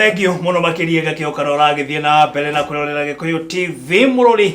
Thank you mũno makĩria. Ngakĩhoka na ũragĩthiĩ na mbere na kwĩrorera Gĩkũyũ TV, mũrũri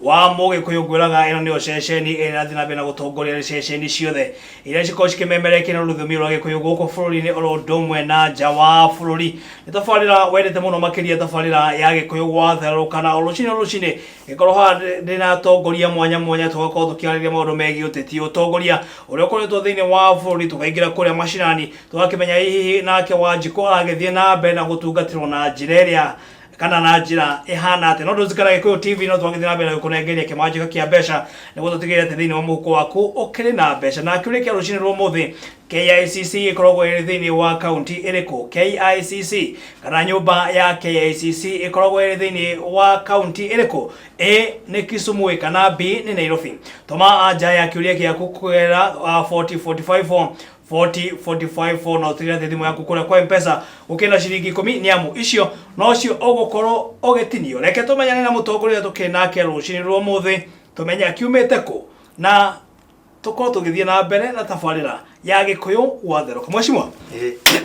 wa Mũgĩkũyũ. Ngwĩraga ĩno nĩyo ceceni ĩrĩa ĩrathiĩ na mbere na gũtongoria ceceni ciothe iria cikorwo cikĩmemerekia na rũthiomi rwa Gĩkũyũ gũkũ bũrũri-inĩ oro ũndũ ũmwe na nja wa bũrũri. Nĩ tabarĩra wendete mũno makĩria, tabarĩra ya Gĩkũyũ Gwatherũka, na o rũcinĩ o rũcinĩ gĩkorwo haha ndĩ na atongoria mwanya mwanya, tũgakorwo tũkĩarĩria maũndũ megiĩ ũteti, ũtongoria ũrĩa ũkoretwo thĩinĩ wa bũrũri, tũkaingĩra kũrĩa macinani, tũgakĩmenya hihi nake Wanjikũ aragĩthiĩ na mbere na gũtungatĩrwo na njĩra ĩrĩa kana na njĩra ĩhana atĩa. No ndũzikana Gĩkũyũ TV no twagĩthiĩ na mbere na gũkũnengeria kĩmanjĩka kĩa mbeca nĩguo tũtigĩrĩre atĩ thĩinĩ wa mũhuko waku ũkĩrĩ na mbeca. Na kĩũria kĩa rũcinĩ rwa ũmũthĩ: KICC ĩkoragwo ĩrĩ thĩinĩ wa kaunti ĩrĩkũ? KICC kana nyũmba ya KICC ĩkoragwo ĩrĩ thĩinĩ wa kaunti ĩrĩkũ? A nĩ Kisumu kana B nĩ Nairobi? Tũma anja ya kĩũria gĩaku kũgerera 40454, 40454, na ũtigĩrĩre atĩ thimũ yaku kũrĩa kwa Mpesa gũkĩna ciringi 10, nĩ amu icio nocio ũgũkorwo ũgĩtinio. Reke tũmenyane na mũtongoria ũrĩa tũkĩrĩ nake rũcinĩ rwa ũmũthĩ, tũmenye akiumĩte kũ na tũkorwo tũgĩthiĩ na mbere na tabarĩra ya Gĩkũyũ Gwatherũka. Mheshimiwa,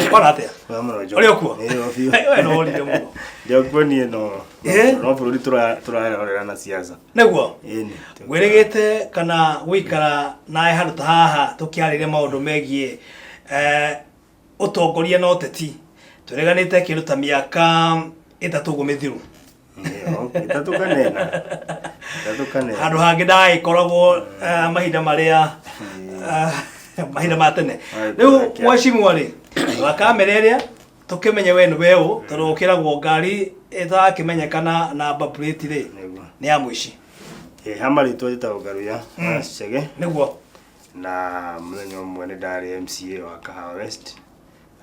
kwana atĩa? Wega mũno, John. Ũrĩ okuo? Ĩĩ, o biũ. We no ũrire mũno. Ndĩ okuo niĩ no no bũrũri tũrarorera na siasa. Ĩni. Ngwĩrĩgĩte kana gũikara nawe handũ ta haha tũkĩarĩria maũndũ megiĩ ũtongoria na ũteti. Twĩrĩganĩte kĩndũ ta mĩaka 3 ũguo mĩthiru. Ĩĩ, 3 kana 4. 3 kana 4. Handũ hangĩ ndagĩkoragwo mahinda marĩa mahinda ma tene. Rĩu mheshimiwa rĩ, rora kamera ĩrĩa tũkĩmenye we nĩ we ũ, tondũ ũkĩragwo ngari ĩtarakĩmenyeka na number plate rĩ nĩ ya mũici. Ĩĩ, ha marĩtwa njĩtagwo Ngaruya wa Chege. Na mũthenya ũmwe nĩ ndarĩ MCA wa Kahawa West.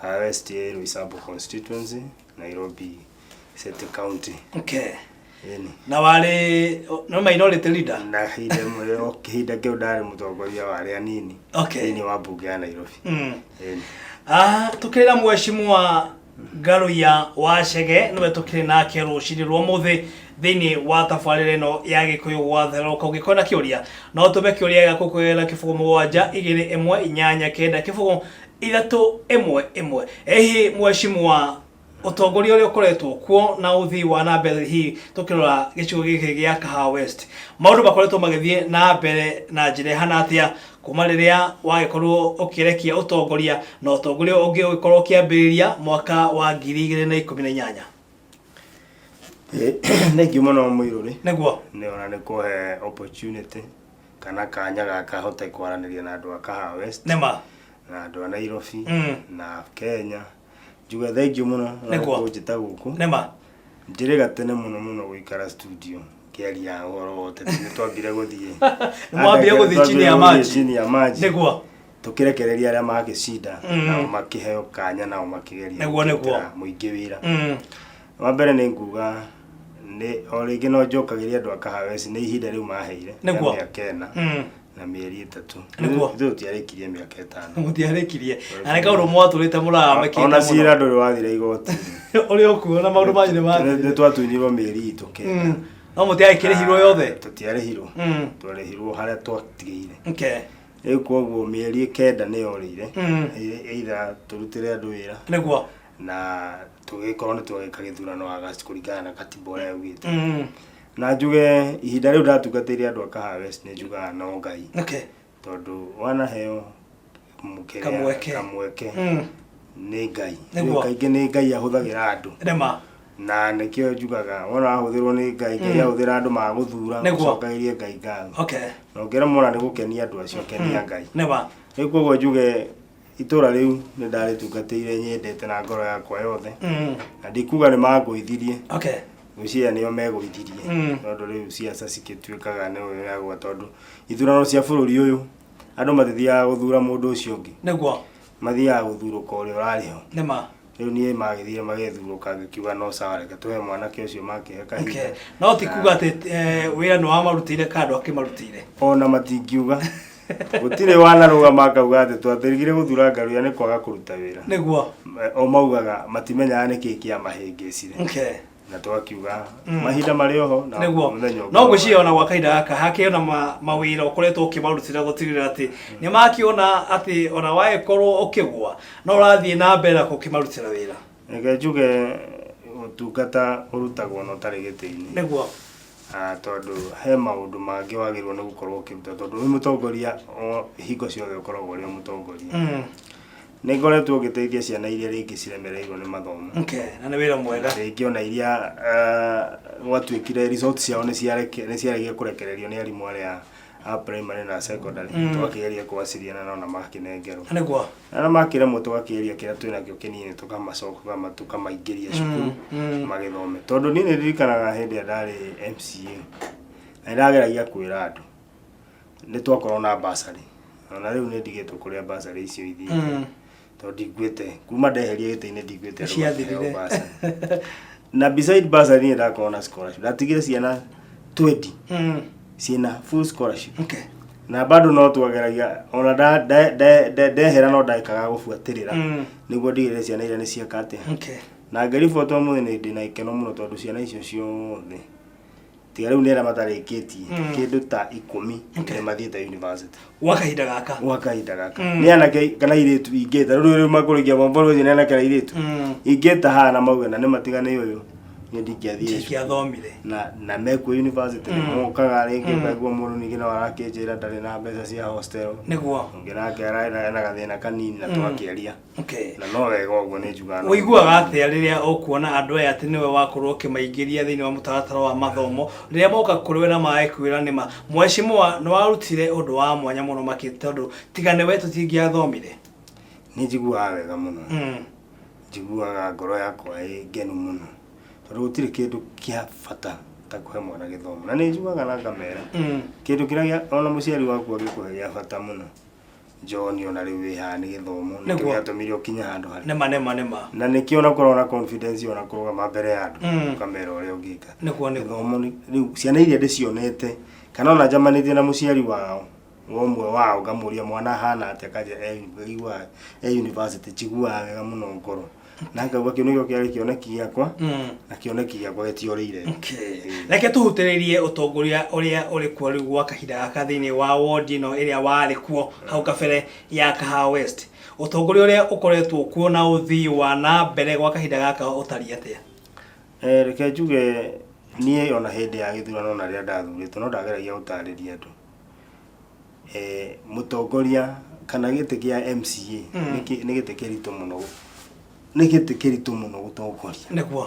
Kahawa West ĩ Roysambu constituency, Nairobi City County. Ĩni. Na warĩ no minority leader? Na ihinda ĩmwe, o kĩhinda kĩu ndarĩ mũtongoria wa arĩa anini thĩinĩ wa mbunge ya Nairobi. Ĩni. Ah, tukĩrĩ na mheshimiwa Ngaruiya wa Chege, nĩwe tũkĩrĩ nake rũcinĩ rwa ũmũthĩ thĩinĩ wa tabarĩra ĩno ya Gĩkũyũ Gwatherũka. Ũngĩkorwo na kĩũria no ũtũme kĩũria gĩaku kũgerera 0 7 2 1 8 9 0 3 1 1. Hihi mheshimiwa, ũtongoria ũrĩa ũkoretwo kuo na ũthii wa na mbere, hihi tũkĩrora gĩcigo gĩkĩ gĩa Kahawa West, maũndũ makoretwo magĩthiĩ na mbere na njĩra ĩhana atĩa kuma rĩrĩa wagĩkorwo ũkĩrekia ũtongoria na ũtongoria ũngĩ ũgĩkorwo ũkĩambĩrĩria mwaka wa 2018? Thank you mũno, mũirũrĩ. Nĩ ona nĩ kũhe opportunity kana kanya gaka hote kwaranĩria na andũ a Kahawa West na andũ a Nairobi na Kenya. Njuge thank you mũno na kũnjĩta gũkũ. Njĩrĩga tene mũno mũno gũikara studio ngĩaria ũhoro wa ũteti. Nĩ twambire gũthiĩ Nĩ mwambire gũthiĩ chini ya maji. Chini ya maji. Tũkĩrekereria arĩa magĩcinda, nao makĩheo kanya, nao makĩgeria kũrutĩra mũingĩ wĩra. Wa mbere nĩ nguga nĩ o rĩngĩ no njokagĩria andũ a Kahawa West nĩ ihinda rĩu maheire rĩa mĩaka 4 na mĩeri 3. Ithuĩ tũtiarĩkirie mĩaka 5. Mũtiarĩkirie, na nĩ kaũndũ mwatũrĩte mũraramĩkĩte. Ona cira ndũrĩ wathira igoti-inĩ. Ũrĩ okuo na maũndũ manyu nĩ mathirire. Nĩ twatunyirwo mĩeri itũ 9. No mũtiagĩkĩrĩhirwo yothe? Tũtiarĩhirwo. Twarĩhirwo harĩa twatigĩire. Rĩu koguo mĩeri 9 nĩ yorĩire either tũrutĩre andũ wĩra na tũgĩkorwo nĩ twagĩka gĩthurano August kũringana na katiba ũrĩa yugĩte. Na njuge ihinda rĩu ndatungatĩire andũ a Kahawa West, nĩ njugaga no Ngai, tondũ wanaheo kamweke. Kamweke nĩ Ngai. Kaingĩ nĩ Ngai ahũthagĩra andũ. Na nĩkĩo njugaga wona wahũthĩrwo nĩ Ngai, Ngai ahũthĩra andũ magũthura, ũcokagĩrie Ngai ngatho. Na ũngĩremwo ona nĩ gũkenia andũ acio, kenia Ngai. Rĩu koguo njuge itũra rĩu nĩ ndarĩtungatĩire nyendete na ngoro yakwa yothe, na ndikuga nĩ mangũithirie. Ngwĩciria nĩo megũithirie, tondũ rĩu ciaca cikĩtuĩkaga nĩ ũyũ, tondũ ithurano cia bũrũri ũyũ andũ matithiaga gũthura mũndũ ũcio ũngĩ, mathiaga gũthurũka ũrĩa ũrarĩ ho. Rĩu niĩ magĩthire magĩthurũka, ngĩkiuga no sawa, reke tũhe mwanake ũcio makĩhe kahinda. No ti kuga atĩ wĩra nĩ wamarutĩire kana ndwakĩmarutĩire? Ona matingiuga, gũtirĩ wanarũgama akauga atĩ twatĩrigire gũthura Ngaruya nĩ kwaga kũruta wĩra. O maugaga matimenyaga nĩkĩ kĩamahĩngĩcire. Na twakiuga mahinda marĩ oho na mũthenya ũngĩ. No ngwĩciria ona gwa kahinda gaka hakĩrĩ ona mawĩra ũkoretwo ũkĩmarutĩra gũtigĩrĩra atĩ nĩ makĩona atĩ ona wagĩkorwo ũkĩgwa no ũrathiĩ na mbere na gũkĩmarutĩra wĩra. Reke njuge Ũtungata ũrutagwo na ũtarĩ gĩtĩ-inĩ. Nĩguo. Tondũ he maũndũ mangĩ wagĩrĩirwo nĩ gũkorwo ũkĩruta tondũ wĩ mũtongoria o hingo ciothe ũkoragwo ũrĩ o mũtongoria. Nĩ ngoretwo ngĩteithia ciana iria rĩngĩ ciremereirwo nĩ mathomo. Okay, na nĩ wĩra mwega. Rĩngĩ ona iria gwatuĩkire results ciao nĩ ciaregire kũrekererio nĩ arimũ arĩa a primary na secondary. Tũgakĩgeria kũaciriana nao na makĩnengerwo. Nĩguo. Na makĩremwo tũgakĩgeria kĩrĩa twĩnakĩo kĩnini tũkamacoka tũkamaingĩria cukuru magĩthome. Tondũ niĩ nĩ ndirikanaga hĩndĩ ĩrĩa ndarĩ MCA na nĩ ndageragia kwĩra andũ nĩ twakorwo na bursary. Ona rĩu nĩ ndigĩtwo kũrĩa bursary icio ithiĩte. Tondũ ndiguĩte kuma ndeheria gĩtĩ-inĩ ndiguĩte andũ makĩheo Ciathirire. bursary. Na beside bursary niĩ ndakorwo na scholarship. Ndatigire ciana 20 ciĩna full scholarship. Na bado no twageragia ona ndehera no ndekaga gũbuatĩrĩra nĩguo ndigĩrĩre ciana iria nĩ cieka atĩa. Na ngĩriboti ũmũthĩ nĩ ndĩna gĩkeno mũno tondũ ciana icio ciothe tiga rĩu nĩ arĩa matarĩkĩtie kĩndũ ta 10 nĩ mathiĩte university. Gwa kahinda gaka. Gwa kahinda gaka. Nĩ anake kana airĩtu ingĩta rĩu rĩu makũrĩkia form four ũcio nĩ anake na airĩtu. Ingĩta haha na mauge na nĩ matigane ũyũ niĩ ndingĩathire cukuru. Ndingĩathomire. Na mekuo university nĩ mokaga rĩngĩ ũkaigua mũndũ ningĩ no arakĩnjĩra ndarĩ na mbeca cia hostel. Nĩguo. Ũngĩ nake ena gathĩna kanini na tũgakĩaria. Na no wega ũguo nĩ njugaga no. Ũiguaga atĩa rĩrĩa ũkuona andũ aya atĩ nĩwe wakorwo ũkĩmaingĩria thĩinĩ wa mũtaratara wa mathomo rĩrĩa moka kũrĩ we na magĩkwĩra nĩma mheshimiwa nĩ warutire ũndũ wa mwanya mũno makĩria tondũ tiga nĩwe tũtingĩathomire? Nĩ njiguaga wega mũno. Njiguaga ngoro yakwa ĩ ngenu mũno tondũ gũtirĩ kĩndũ kĩa bata ta kũhe mwana gĩthomo. Na nĩ njugaga na ngamera kĩndũ kĩrĩa ona mũciari waku angĩkũhe gĩa bata mũno John ona rĩu wĩ haha nĩ gĩthomo nĩkĩo gĩatũmire ũkinye handũ harĩa. Nĩma nĩma nĩma. Na nĩkĩo ona ũkoragwo na confidence ona kũrũgama mbere ya andũ ũkamera ũrĩa ũngĩka. Nĩguo nĩguo. Gĩthomo nĩ rĩu ciana iria ndĩcionete kana ona njamanĩtie na mũciari wao wa ũmwe wao ngamũria mwana ahana atĩa akanjĩra e university njiguaga wega mũno ngoro. Na ngauga kĩu nĩkĩo kĩarĩ kĩoneki gĩakwa na kĩoneki gĩakwa gĩtiorĩire. Reke tũhutĩrĩrie ũtongoria ũrĩa ũrĩ kuo rĩu gwa kahinda gaka thĩinĩ wa ward ĩno ĩrĩa warĩ kuo hau kabere ya Kahawa West. Ũtongoria ũrĩa ũkoretwo kuo na ũthii wa na mbere gwa kahinda gaka ũtariĩ atĩa? Reke njuge niĩ ona hĩndĩ ya gĩthurano na rĩrĩa ndathurĩtwo no ndageragia gũtarĩria andũ. Mũtongoria kana gĩtĩ kĩa MCA nĩ gĩtĩ kĩritũ mũno, nĩ gĩtĩ kĩritũ mũno gũtongoria. Nĩguo.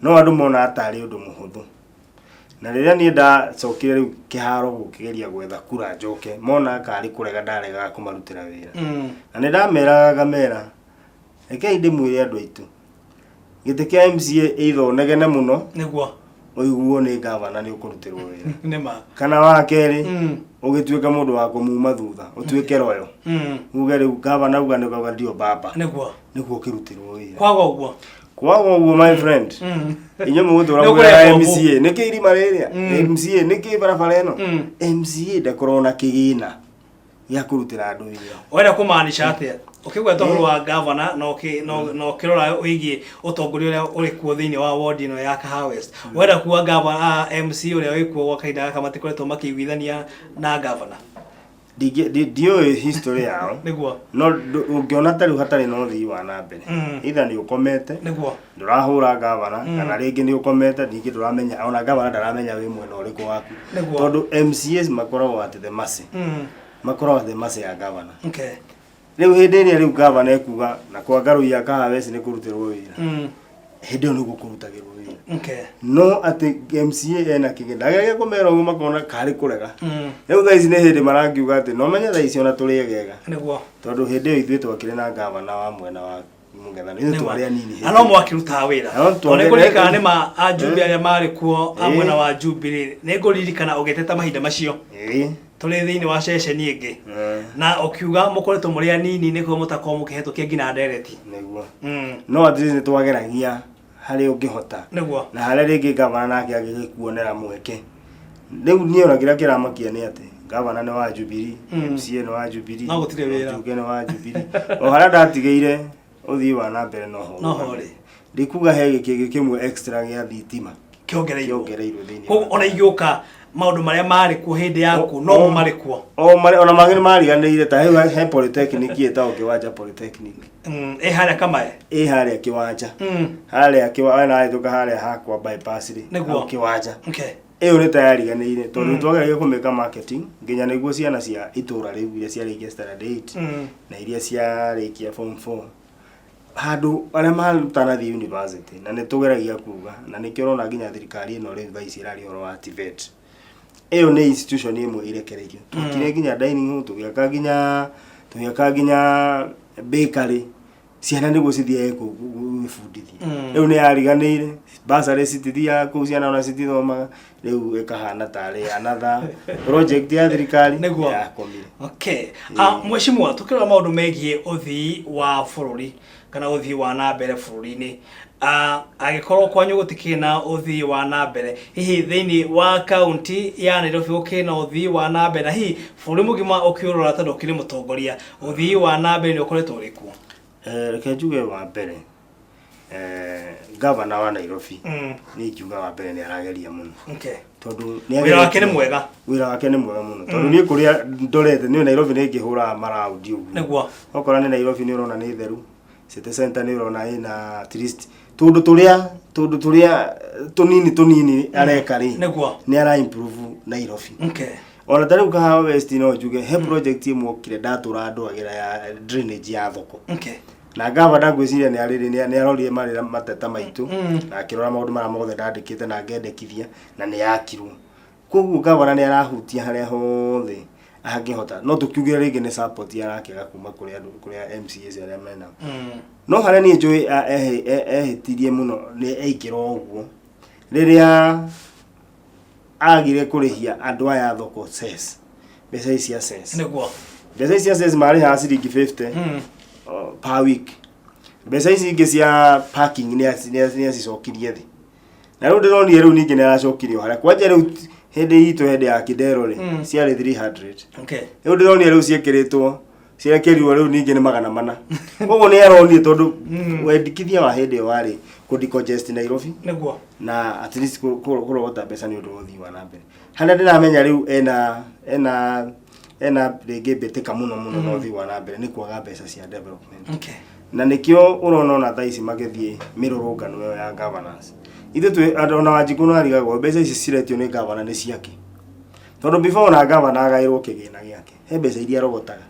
No andũ monaga tarĩ ũndũ mũhũthũ. Na rĩrĩa niĩ ndacokire rĩu kĩharo gũkĩgeria gwetha kura njoke, monaga karĩ kũrega ndaregaga kũmarutĩra wĩra. Na nĩ ndameraga ngamera, rekei ndĩmwĩre andũ aitũ, gĩtĩ kĩa MCA either ũnegene mũno, Nĩguo. ũiguo nĩ gavana nĩ ũkũrutĩrwo wĩra. Nĩma. Kana wa kerĩ, ũgĩtuĩke mũndũ wa kũmuma thutha, ũtuĩke royo. Uge rĩu gavana auga nĩ ũkauga ndio baba. Nĩguo. Nĩguo ũkĩrutĩrwo wĩra. Kwaga ũguo. Kwaga ũguo my friend. Inyuĩ mũgũtũra Nĩ mwĩraga ũkũrengwo MCA, nĩkĩ irima rĩrĩa? MCA, nĩkĩ barabara ĩno? MCA ndakoragwo na kĩgĩna gĩa kũrutĩra andũ wĩra. Ũrenda kũmaanisha atĩa? Ũkĩgweta ũhoro wa gavana na ũkĩrora wĩgiĩ ũtongoria ũrĩa ũrĩ kuo thĩinĩ wa ward ĩno ya Kahawa West. Ũrenda kuga gavana, MC ũrĩa wĩ kuo gwa kahinda gaka matikoretwo makĩiguithania na gavana? Ndiũĩ history yao. Nĩguo. No ũngĩona ta rĩu hatarĩ na ũthii wa na mbere. Either nĩ ũkomete. Nĩguo. Ndũrahũra gavana, kana rĩngĩ nĩ ũkomete, ningĩ ndũramenya, ona gavana ndaramenya wĩ mwena ũrĩkũ waku. Nĩguo. Tondũ MCAs makoragwo at the mercy. Makoragwo at the mercy ya gavana. Rĩu hĩndĩ ĩrĩa rĩu gavana ekuga na kwa Ngarũi ya Kahawa West nĩ kũrutĩrwo wĩra. Hĩndĩ ĩyo nĩguo kũrutagĩrwo wĩra. No atĩ MCA ena kĩgĩna. Ndageragia kũmera ũguo makona karĩ kũrega. Rĩu thaa ici nĩ hĩndĩ marangiuga atĩ no menye thaa ici ona tũrĩ egega. Nĩguo. Tondũ hĩndĩ ĩyo ithuĩ twakĩrĩ na gavana wa mwena wa mũng'ethanĩro. Ithuĩ twarĩ anini hĩndĩ Na no ĩyo. mwakĩrutaga wĩra. Na no Tondũ nĩ ngũririkana nĩ ma ajumbe arĩa marĩ kuo a mwena wa Jubilee. Nĩ ngũririkana ũgĩteta mahinda macio. Tũrĩ thĩinĩ wa ceceni ĩngĩ. Na ũkiuga mũkoretwo mũrĩ anini nĩkĩo mũtakoragwo mũkĩhetũkia nginya ndereti. Nĩguo. No at least nĩ twageragia harĩa ũngĩhota. Nĩguo. Na harĩa rĩngĩ gavana nake angĩgĩkuonera mweke. Rĩu niĩ ona kĩrĩa kĩramakia nĩ atĩ gavana nĩ wa Jubilee, MCA nĩ wa Jubilee, No gũtirĩ wĩra. Mũmbunge nĩ wa Jubilee. O harĩa ndatigĩire ũthii wa na mbere noho. Noho rĩ. Ndikuga he gĩkĩngĩ kĩmwe extra gĩa thitima. Kĩongereirwo. Kĩongereirwo thĩinĩ. Koguo ona ingĩũka maũndũ marĩa marĩ kuo hĩndĩ yaku no mo marĩ kuo. O marĩ ona mangĩ nĩ mariganĩire ta rĩu he polytechnic ĩtagwo Kĩwanja Polytechnic. Ĩ harĩa Kamae. Ĩ harĩa Kĩwanja. Harĩa Kĩwanja wahĩtũka harĩa hakwa bypass rĩ. Nĩguo. Hau Kĩwanja. Okay. Ĩyo nĩ ta yariganĩire tondũ nĩ twageragia kũmĩka marketing nginya nĩguo ciana cia itũra rĩu iria ciarĩkia standard 8 na iria ciarĩkia form 4 handũ arĩa matanathiĩ university na nĩ tũgeragia kuga na nĩkĩo ũrona nginya thirikari ĩno rĩu thaa ici ĩraria ũhoro wa TVET. Ĩyo nĩ institution ĩmwe ĩrekereirio. Twakire nginya dining hall, tũgĩaka nginya bakery ciana nĩguo cithiage kũu gwĩbundithia. Rĩu nĩ yariganĩire, bursary citithiaga kũu, ciana ona citithomaga, rĩu ĩkahana tarĩ another project ya thirikari yakomire. Okay. Ah, mheshimiwa, tukĩrora maũndũ megiĩ ũthii wa bũrũri kana ũthii wa na mbere bũrũri-inĩ, angĩkorwo kwanyu gũtikĩrĩ na ũthii wa na mbere, hihi thĩinĩ wa kaunti ya Nairobi gũkĩrĩ na ũthii wa na mbere, na hihi bũrũri mũgima ũkĩũrora tondũ ũkĩrĩ mũtongoria, ũthii wa na mbere nĩ ũkoretwo ũrĩ kuo? Reke njuge wa mbere, gavana wa Nairobi niĩ ingiuga wa mbere nĩ arageria mũno tondũ nĩ Wĩra wake nĩ mwega. Wĩra wake nĩ mwega mũno tondũ niĩ kũrĩa ndorete niĩ Nairobi nĩ ngĩhũraga maraundi ũguo okorwo nĩ Nairobi nĩ ũrona nĩ theru, City Center nĩ ũrona ĩna at least tũndũ tũrĩa tũnini tũnini areka rĩ, nĩ ara improve Nairobi. Ona ta rĩu Kahawa West no njuge he project ĩmwe okire ndatũra ndwagĩra ya drainage ya thoko na gavana ngwĩciria nĩ arĩrĩ nĩ arorire marĩra mateta maitũ na akĩrora maũndũ marĩa mothe ndandĩkĩte na ngendekithia na nĩ yakirwo. Koguo gavana nĩ arahutia harĩa hothe angĩhota, no tũkiugire rĩngĩ nĩ support arakĩaga kuma kũrĩ andũ, kũrĩa MCAs arĩa menao. No harĩa niĩ njũĩ ehĩtirie mũno nĩ aingĩra ũguo rĩrĩa agire kũrĩhia andũ aya thoko cess, mbeca ici cia cess. Mbeca ici cia cess marĩhaga ciringi 50 per week. Mbeca ici ingĩ cia parking nĩ acicokirie thĩ, na rĩu ndĩronire rĩu ningĩ nĩ aracokirie o harĩa kwanja rĩu hĩndĩ itũ hĩndĩ ya Kidero rĩ ciarĩ 300. Rĩu ndĩronire rĩu ciĩkĩrĩtwo cirekĩrirwo rĩu ningĩ nĩ 400. Koguo nĩ aronire tondũ wendikithia wa hĩndĩ ĩyo warĩ kũ decongest Nairobi na at least kũrogota mbeca nĩ ũndũ wa ũthii wa na mbere. Harĩa ndĩramenya rĩu ena rĩngĩ mbĩtĩka mũno mũno na ũthii wa na mbere nĩ kwaga mbeca cia development. Na nĩkĩo ũrona ona thaa ici magĩthiĩ mĩrũrũngano ĩyo ya governance, ithuĩ twĩ andũ ona Wanjikũ no arigagwo mbeca ici ciretio nĩ governor nĩ ciake, tondũ before ona governor agaĩrwo kĩgĩna gĩake he mbeca iria arogotaga,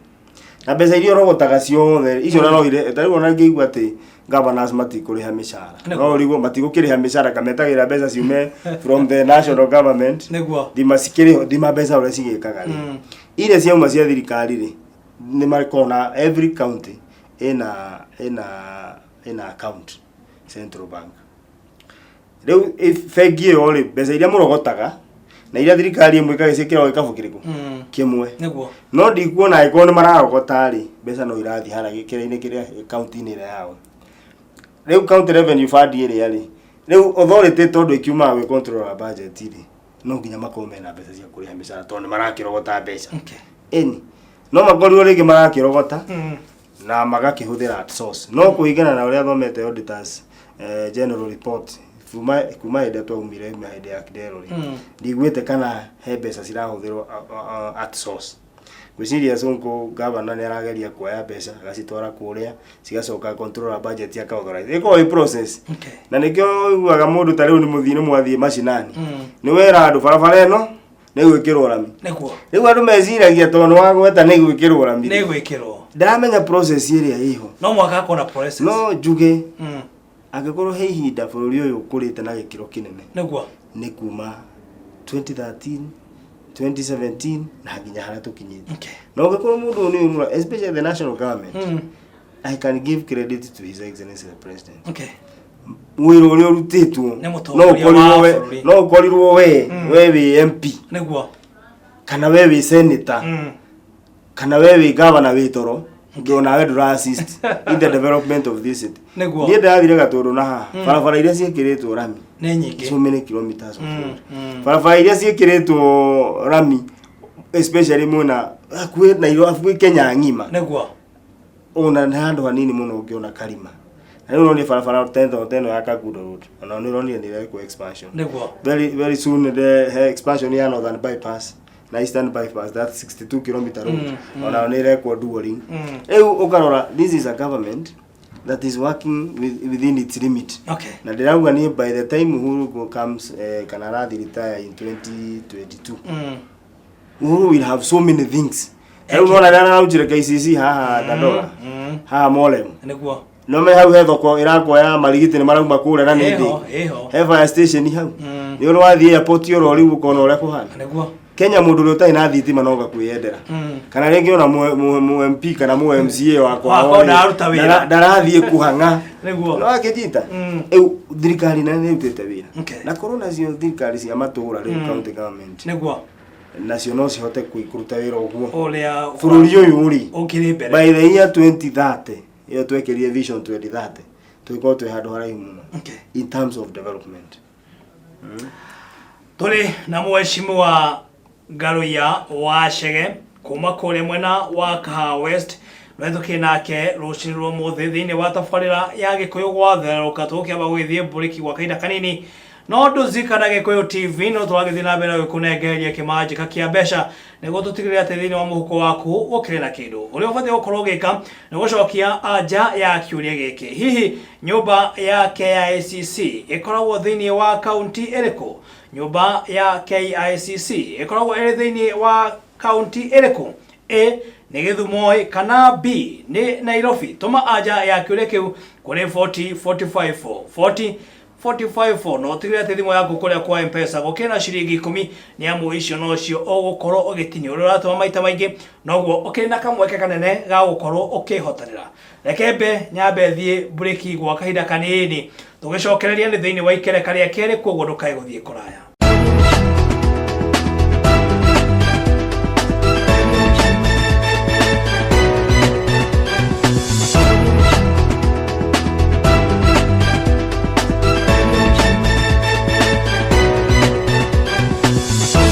na mbeca iria ũrogotaga ciothe icio na no ire ta rĩu ona ngĩigua atĩ governors matikũrĩha mĩcara, no ũrigwo matigũkĩrĩha mĩcara kametagĩra mbeca ciume from the national government. Thima cikĩrĩho, thima mbeca ũrĩa cigĩkaga rĩ, iria ciauma cia thirikari rĩ, nĩ makoragwo na every county ĩna account central bank. Rĩu bengi ĩyo rĩ, mbeca iria mũrogotaga na iria thirikari ĩmwe ĩkaga ciĩkĩragwo gĩkabũ kĩrĩkũ? Kĩmwe. No ndikuona angĩkorwo nĩ mararogota rĩ, mbeca no irathiĩ harĩa gĩkĩra-inĩ kĩrĩa kaunti-inĩ ĩrĩa yao. Rĩu county revenue fund ĩrĩa rĩ, rĩu authority tondũ ĩkiumaga gwĩ controller budget rĩ, no nginya makorwo mena mbeca cia kũrĩha mĩcara tondũ nĩ marakĩrogota mbeca. Ĩni no makorirwo rĩngĩ marakĩrogota na magakĩhũthĩra at source, no kũringana na ũrĩa thomete auditors general report kuma hĩndĩ ĩrĩa twaumire kuma hĩndĩ ya Kidero rĩ, ndiguĩte kana he mbeca cirahũthĩrwo at source. Ngwĩciria Sonko governor nĩ arageria kuoya mbeca agacitwara kũrĩa cigacoka controller budget aka authorize, ĩkoragwo ĩ process. Na nĩkĩo ũiguaga mũndũ ta rĩu nĩ mũthiĩ nĩ mwathiĩ macinani nĩ wera andũ barabara ĩno nĩ gwĩkĩrwo rami. Rĩu andũ meciragia tondũ nĩ wagweta nĩ gwĩkĩrwo rami nĩ gwĩkĩrwo. Ndaramenya process ĩrĩa ĩho. No mũhaka hakorwo na process. No njuge angĩkorwo he ihinda bũrũri ũyũ ũkũrĩte na gĩkĩro kĩnene nĩ kuma 2013, 2017 na nginya harĩa tũkinyĩte. Na ũngĩkorwo mũndũ ũyũ nĩ ũrura, especially the national government, I can give credit to His Excellency the President. Wĩra ũrĩa ũrutĩtwo Nĩ no mũtongoria ũkorirwo wa we bũrũri. no ũkorirwo we wĩ MP kana we wĩ senator kana we wĩ governor wĩ toro ndũ nawe ndũra assist in the development of this city. Niĩ ndĩrathire Gatũndũ na haha barabara iria ciĩkĩrĩtwo rami nĩ nyingĩ. So many kilometers of road. Barabara iria ciĩkĩrĩtwo rami especially mwena hakuhĩ Nairobi, hakuhĩ Kenya ng'ima, ona nĩ handũ hanini mũno ũngĩona karima. Na rĩu ũronire barabara teno teno ya Kangundo Road, ona nĩ ũronire nĩ ĩrekwo expansion. Very very soon the he expansion ya Northern Bypass na Eastern Bypass, that 62 kilometer road, ona nĩ ĩrekwo dualling. Rĩu ũkarora, this is a government that is working within its limit. Na ndĩrauga niĩ, by the time Uhuru comes, kana arathi retire in 2022, Uhuru will have so many things. Rĩu nona rĩrĩa araunjire KCC haha Dandora, haha Molem, No me hau he thoko ĩrakwo ya marigiti, nĩ marauma kũrĩa na nĩ Ĩho, ĩho. He fire station hau. Nĩ ũrĩ wathiĩ airport oro rĩu ũkona ũrĩa kũhana. Kenya mũndũ ũrĩa ũtarĩ na thitima no gakwĩyendera, kana rĩngĩ ona mu MP kana mu MCA wakwa Wakwa ndararuta wĩra. Ndarathiĩ kũhang'a. No akĩnyita. Rĩu thirikari nene nĩ ĩrutĩte wĩra. Na korwo nacio thirikari cia matũra rĩu, county government, nacio no cihote kũruta wĩra ũguo, ũrĩa bũrũri ũyũ rĩ, ũkĩrĩ mbere, by the year 2030 ĩyo twekĩrire Vision 2030, tũgĩkorwo twĩ handũ haraihu mũno in terms of development. Tũrĩ na mheshimiwa Ngaruiya wa Chege kuma kũrĩa mwena wa Kahawa West, no tũkĩ nake rũcinĩ rwa ũmũthĩ thĩinĩ wa tabarĩra ya Gĩkũyũ gwatherũka. Tũgũkĩamba gũgĩthiĩ mbũrĩki gwa kahinda kanini, no ndũzikana Gĩkũyũ TV no tũragĩthiĩ na mbere gũkũnengereria kĩmanjĩka kĩa mbeca nĩguo tũtigĩrĩre atĩ thĩinĩ wa mũhuko waku gũkĩrĩ na kĩndũ. Ũrĩa ũbatiĩ gũkorwo ũgĩka nĩ gũcokia anja ya kĩũria gĩkĩ: hihi nyũmba ya KICC ĩkoragwo thĩinĩ wa kaunti ĩrĩkũ? Nyũmba ya KICC ĩkoragwo ĩrĩ thĩinĩ wa kaunti ĩrĩkũ? A nĩ Gĩthumo, kana B nĩ Nairobi? Tũma anja ya kĩũria kĩu kũrĩ 40 45 40 45, na ũtigĩrĩre atĩ thimũ yaku kũrĩa kwa M-Pesa gũkĩrĩ na ciringi 10, nĩ amu icio nocio ũgũkorwo ũgĩtinia. Ũrĩa ũratũma maita maingĩ, noguo ũkĩrĩ na kamweke kanene ga gũkorwo ũkĩhotanĩra. Reke mbe nyambe thiĩ mburĩki gwa kahinda kanini, tũgĩcokereria nĩ thĩinĩ wa ikereka rĩa kerĩ, koguo ndũkae gũthiĩ kũraya.